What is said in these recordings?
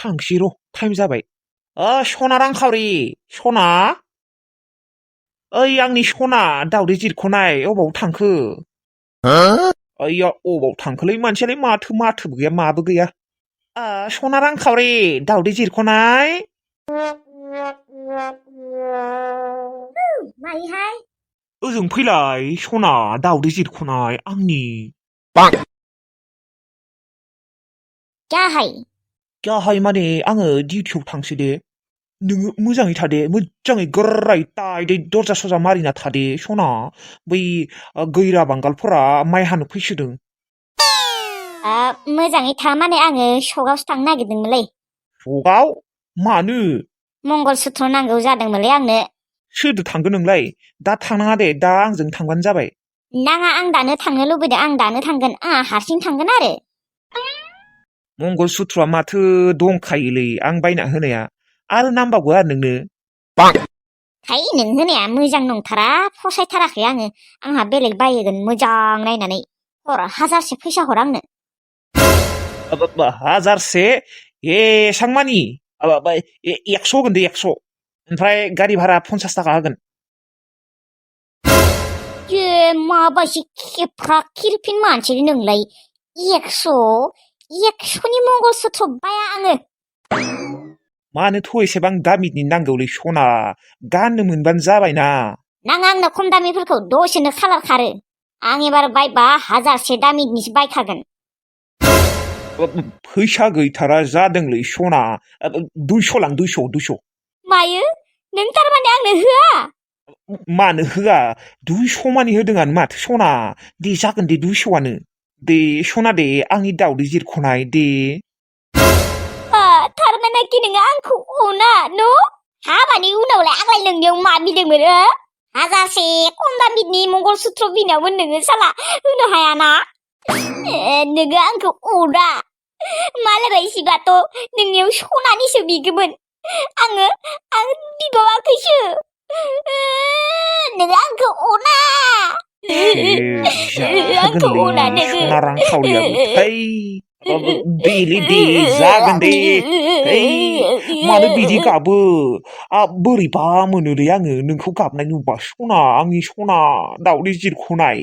थांसै र' टाइम जाबाय सना रांखावरि सना ओइ आंनि सना दावदै जिरख'नाय अबाव थांखो ओइया अबाव थांखोलै मानसियालाय माथोबो गैया माबो गैया सना रांखावरि दावदै जिरख'नाय माइहाय ओजों फैलाय सना दावदै जिरख'नाय आंनि गाहाय माने आङो डिउटियाव थांसै दे नोङो मोजाङै थादे मोजाङै गोर्रायै टाइटयै दरजा सजा मारिना थादे सना बै गैरा बांगालफोरा माइ हानो फैसोदों मोजाङै था माने आङो सगावसो थांनो नागिरदोंमोनलै सगाव मानो मंगलसूत्र नांगौ जादोंमोनलै आंनो सोरदो थांगोन नोंलाय दा थांनाङा दे दा आंजों थांबानो जाबाय नाङा आं दानो थांनो लुबैदों आं दानो थांगोन आंहा हारसिं थांगोन आरो मंगलसूत्रआ माथो दंखायोलै आं बायना होनाया आरो नांबावगौ आरो नोंनो है नों होनाया मोजां नंथारा फसायथाराखै आङो आंहा बेलेग बायगोन मोजां नायनानै हर 1000 फैसा हर आंनो हाजारसे एसां मानि 100 होगोन दे 100 ओमफ्राय गारि भारा 50 थाखा होगोन माबायदि खेफ्रा खिरफिन मानसि नोंलाय 100नि मंगलसूत्र बाया आङो मानोथ' एसेबां दामिनि नांगौलै सना गाननो मोनबानो जाबायना नाङा आंनो खम दामिफोरखौ दसेनो खालार खारो आं एबार बायबा 1000 दामिनिसो बायखागोन फैसा गैथारा जादोंलै सना 200 लां 200 मायो नों थारमाने आंनो होआ मानो होआ 200 मानि होदोंआनो माथो सना दे जागोन दे 200आनो दे सना दे आंनि दावदै जिरख'नाय दे थारमाने नोङो आंखौ अना न' हाबानि उनावलाय आंलाय नोंनियाव मा बिदोंमोन 1000 खम दामिनि मंगलसूत्र बिनायावमोन नोङो साला होनो हायाना नोङो आंखौ अना मालायबायसिबाथ' नोंनियाव सनानिसो बिगोमोन आं बिबावाखैसो नोङो आंखौ अना आंखौ अना नोङो सना रांखावरियाबो थै देलै दे जागोन दे मानो बिदि गाबो बोरैबा मोनोलै आङो नोंखौ गाबनाय नुबा सना आंनि सना दावदै जिरख'नाय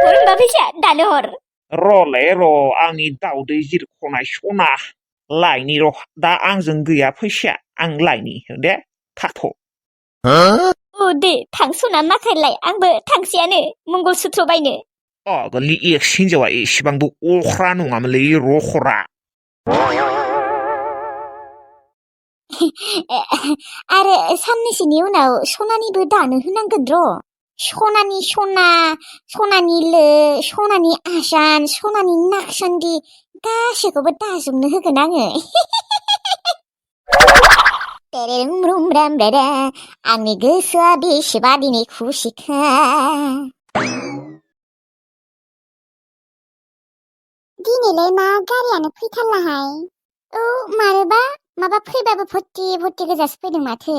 हर होमबा फैसा दानो हर र'लै र' आंनि दावदै जिरख'नाय सना लायनि र' दा आंजों गैया फैसाया आं लायनि दे थाथ' दे थांस'ना नाखायलाय आंबो थांसैयानो मंगलसूत्र बायनो आगोलनि एक्स हिन्जावा एसेबांबो अख्रा नङामोनलै रख'रा आरो साननैसोनि उनाव सनानिबो दानो होनांगोन र' सनानि सना सनानि लो सनानि आसान सनानि नाकसान्दि गासैखौबो दाजोबनो होगोन आङो आंनि गोसोआ बेसेबा दिनै खुसिखा दिनैलाय मा गारियानो फैथारलाहाय मानोबा माबा फैबाबो भर्ति गोजासो फैदों माथो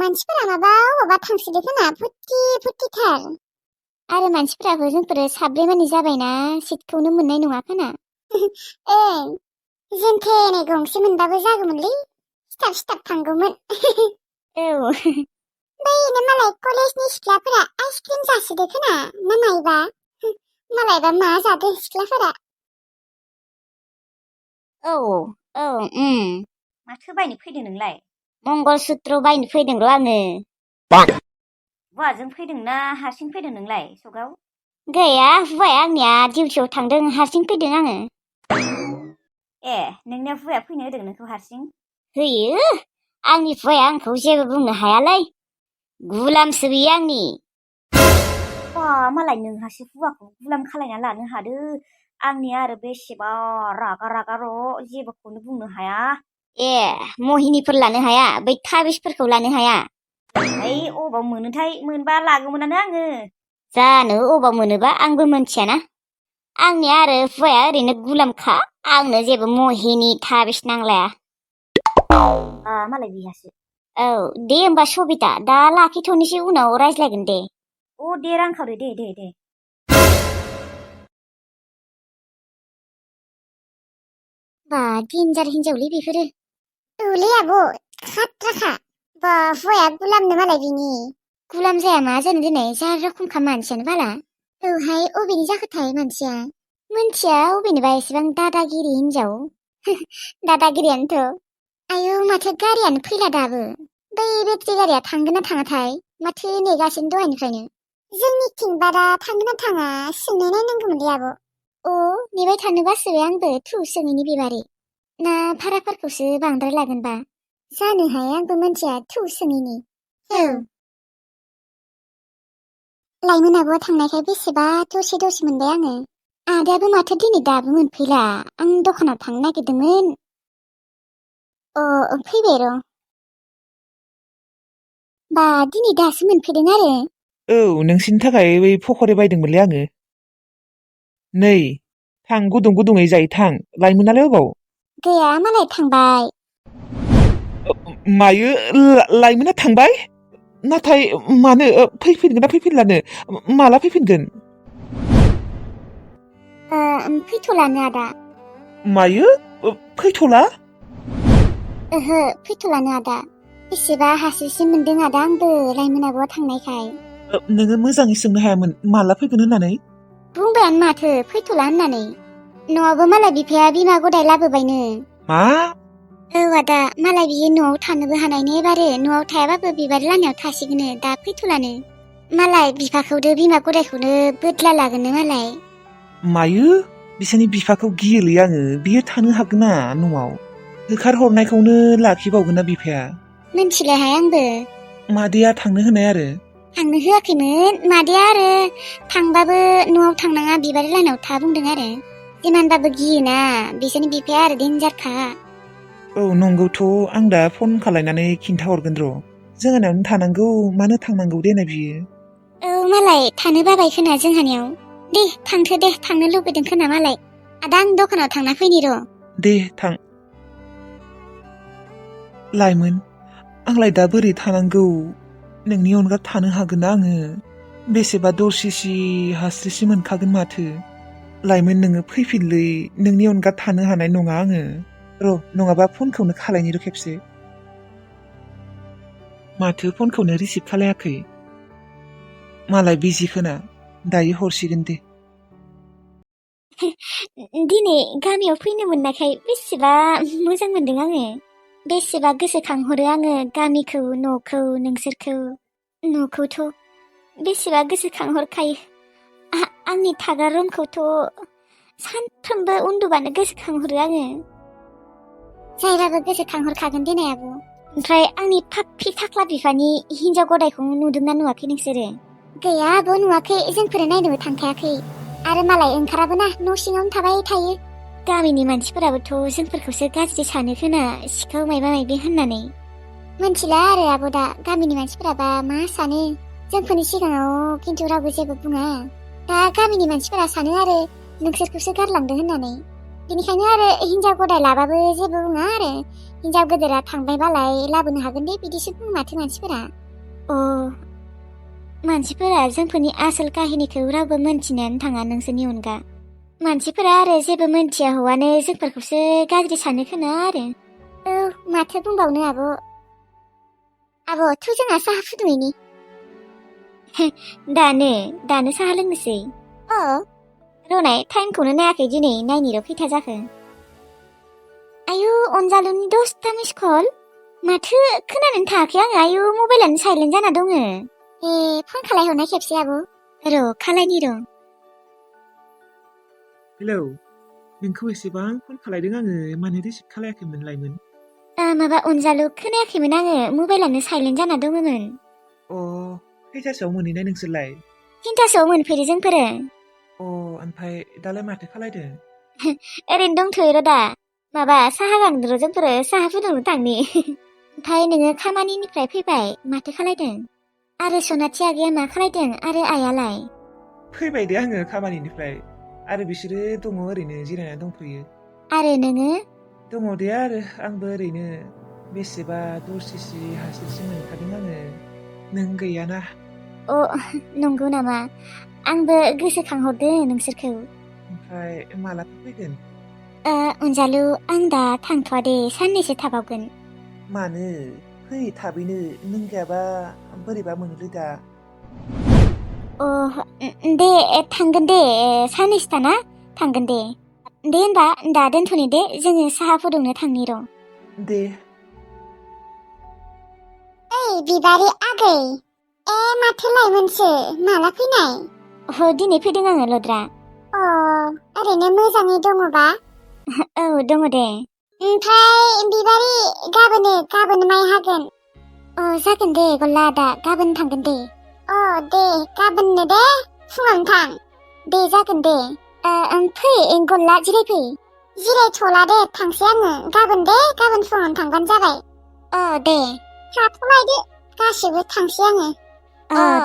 मानसिफोरा माबा अबावबा थांसोदो खोना भर्तिथार आरो मानसिफोराबो जोंफोरो साब्रै मानि जाबायना सिटखौनो मोननाय नङा खोना जेनथेनै गंसे मोनबाबो जागौमोनलै सिथाब थांगौमोन बैनो मालाय कलेजनि सिख्लाफोरा आइसक्रिम जासोदो खोना ना मालायबा मा जादों सिख्लाफोरा माथो बायनो फैदों नोंलाय मंगलसूत्र बायनो फैदों र' आङो हौवाजों फैदों ना हारसिं फैदों नोंलाय सगाव गैया हुवाया आंनिया डिउटियाव थांदों हारसिं फैदों आङो नोंनिया हुवाया फैनो होदों नोंखौ हारसिं होयो आंनि हुवाया आंखौ जेबो बुंनो हायालै गुलामसो बियो आंनि मालाय नोंहासो हुवाखौ गुलाम खालायना लानो हादो आंनि आरो बेसेबा रागा र' जेबोखौनो बुंनो हाया महिनिफोर लानो हाया बै थाबिसफोरखौ लानो हाया अबाव मोनोथाय मोनबा लागौमोनानो आङो जानो अबाव मोनोबा आंबो मोनथियाना आंनि आरो हुवाया ओरैनो गुलामखा आंनो जेबो महिनि थाबिस नांलाया मालाय बिहासो दे होमबा सबिता दा लाखिथ'नोसै उनाव रायज्लायगोन दे दे रांखावरि दे बा डेन्जार हिनजावलै बेफोरो औलै आब' खाथ्राखा बा हौवाया गुलामनो मालाय बिनि गुलाम जाया मा जानो दिनै जा रखमखा मानसियानो बाला औहाय अबेनि जाखोथाय मानसिया मोनथिया अबेनिबा एसेबां दादागिरि हिनजाव दादागिरियानोथ' आयौ माथो गारियानो फैला दाबो बै बेटारि गारिया थांगोन ना थाङाथाय माथो नेगासिनो दहायनिफ्रायनो जोंनिथिं बारा थांगोन ना थाङा सोंनाय नायनांगौमोनलै आब' अ नेबाय थानो बासोबाय आंबो थु सोङैनि बिबारै ना भाराफोरखौसो बांद्राय लागोनबा जानोहाय आंबो मोनथिया थु सोङैनि औ लाइमोन आब'आ थांनायखाय बेसेबा दसे मोनबाय आङो आदायाबो माथो दिनै दाबो मोनफैला आं दखानाव थांनो नागिरदोंमोन अ फैबाय र' बा दिनै दासो मोनफैदों आरो औ नोंसिनि थाखाय बै फखरि बायदोंमोनलै आङो नै थां गुदुं गुदुङै जायो थां लाइमोनालाय अबाव गैया मालाय थांबाय मायो लाइमोना थांबाय नाथाय मानो फैफिनगोन ना फैफिनलानो माला फैफिनगोन फैथ'लानो आदा मायो फैथ'ला ओहो फैथ'लानो आदा बेसेबा हासिसिम मोनदों आदा आंबो लाइमोन आब'आ थांनायखाय नोङो मोजाङै सोंनो हायामोन माला फैगोन होननानै बुंबायानो माथो फैथ'ला होननानै न'आवबो मालाय बिफाया बिमा गदाय लाबोबायनो मा औ आदा मालाय बियो न'आव थानोबो हानायनो एबारो न'आव थायाबाबो बिबार लानायाव थासिगोनो दा फैथ'लानो मालाय बिफाखौदो बिमा गदायखौनो बोदला लागोननो मालाय मायो बिसोरनि बिफाखौ गियोलै आङो बियो थानो हागोन ना न'आव होखारहरनायखौनो लाखिबावगोन ना बिफाया मिन्थिलायहाय आंबो मादैया थांनो होनाय आरो थांनो होआखैमोन मादैया आरो थांबाबो न'आव थांनाङा बिबार लानायाव था बुंदों आरो जिमानबाबो गियोना बिसोरनि बिफाया आरो डेन्जारखा औ नंगौथ' आं दा फन खालायनानै खिन्थाहरगोन र' जोंहानावनो थानांगौ मानो थांनांगौ देनाय बियो औ मालाय थानो बाबाय खोना जोंहानियाव दे थांथो दे थांनो लुबैदों खोना मालाय आदा आं दखानाव थांना फैनि र' दे थां लाइमोन आंलाय दा बोरै थानांगौ नोंनि अनगा थानो हागोन ना आङो बेसेबा दरसिसि हास्रिसि मोनखागोन माथो लाइमोन नोङो फैफिनलै नोंनि अनगा थानो हानाय नङा आङो र' नङाबा फनखौनो खालायनि र' खेबसे माथो फनखौनो रिसिभ खालायाखै मालाय बिजि खोना दायो हरसिगोन दे दिनै गामियाव फैनो मोननायखाय बेसेबा मोजां मोनदों आङो बेसेबा गोसोखांहरो आङो गामिखौ न'खौ नोंसोरखौ न'खौथ' बेसेबा गोसोखांहरखायो आंनि थाग्रा रुमखौथ' सानफ्रोमबो उन्दुबानो गोसोखांहरो आङो जायबाबो गोसोखांहरखागोन दिनै आब' ओमफ्राय आंनि फाफ्लि थाख्ला बिफानि हिनजाव गदायखौ नुदोंना नुवाखै नोंसोरो गैया आब' नुवाखै जोंफोर नायनोबो थांखायाखै आरो मालाय ओंखाराबो ना न' सिङावनो थाबाय थायो गामिनि मानसिफोराबोथ' जोंफोरखौसो गाज्रि सानो खोना सिखाव मायबा मायबि होननानै मोनथिला आरो आब' दा गामिनि मानसिफोराबा मा सानो जोंफोरनि सिगाङाव खिन्थु रावबो जेबो बुङा दा गामिनि मानसिफोरा सानो आरो नोंसोरखौसो गारलांदों होननानै बेनिखायनो आरो हिनजाव गदाय लाबाबो जेबो बुङा आरो हिनजाव गोदोरा थांबायबालाय लाबोनो हागोन दे बिदिसो बुङो माथो मानसिफोरा अ मानसिफोरा जोंफोरनि आसोल काहिनिखौ रावबो मोनथिनायानो थाङा नोंसोरनि अनगा मानसिफोरा आरो जेबो मोनथिया हौवानो जोंफोरखौसो गाज्रि सानो खोना आरो औ माथो बुंबावनो आब' थ' जोंहा साहा फुदुंहैनि दानो साहा लोंनोसै अ रनाय टाइमखौनो नायाखै दिनै नायनि र' खैथा जाखो आयु अनजालुनि 10ता मिस कल माथो खोनानोनो थायाखै आङो आयु मबाइलानो साइलेन्ट जाना दङ ए फन खालायहरनाय खेबसे आब' र' खालायनि र' हेलौ नोंखौ एसेबां फन खालायदों आङो मानो रिसिभ खालायाखैमोन लाइमोन माबा अनजालु खोनायाखैमोन आङो मबाइलानो साइलेन्ट जाना दङमोन अ खैथासोआव मोनहैनाय नोंसोरलाय 3तासोआव मोनफैदो जोंफोरो अ ओमफ्राय दालाय माथो खालायदों ओरैनो दंथ'यो र' दा माबा साहा गांदो र' जोंफोरो साहा फुदुंनो थांनि ओमफ्राय नोङो खामानिनिफ्राय फैबाय माथो खालायदों आरो सनाथि आगैया मा खालायदों आरो आइयालाय फैबाय दे आङो खामानिनिफ्राय आरो बिसोरो दङ ओरैनो जिरायनानै दंथ'यो आरो नोङो दङ दे आरो आंबो ओरैनो बेसेबा दरसिसि हास्रिसि मोनखादों आङो नों गैयाना अ नंगौ नामा आंबो गोसोखांहरदों नोंसोरखौ ओमफ्राय मालाथो फैगोन अनजालु आं दा थांथ'वा दे साननैसो थाबावगोन मानो फै थाबैनो नों गैयाबा बोरैबा मोनोलै दा दे थांगोन दे साननैसो थाना थांगोन दे दे होनबा दा दोनथ'नि दे जोङो साहा फुदुंनो थांनि र' दे ओइ बिबारि आगै माथो लाइमोनसो माला फैनाय दिनै फैदों आङो लद्रा ओरैनो मोजाङै दङबा औ दङ दे ओमफ्राय बिबारि गाबोनो माइ हागोन जागोन दे गल्ला आदा गाबोन थांगोन दे दे गाबोननो दे फुङावनो थां दे जागोन दे फै गल्ला जिरायफै जिरायथ'ला दे थांसै आङो गाबोन फुङावनो थांबानो जाबाय दे थाथ'लायदो गासिबो थांसै आङो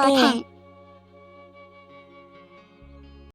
दे थां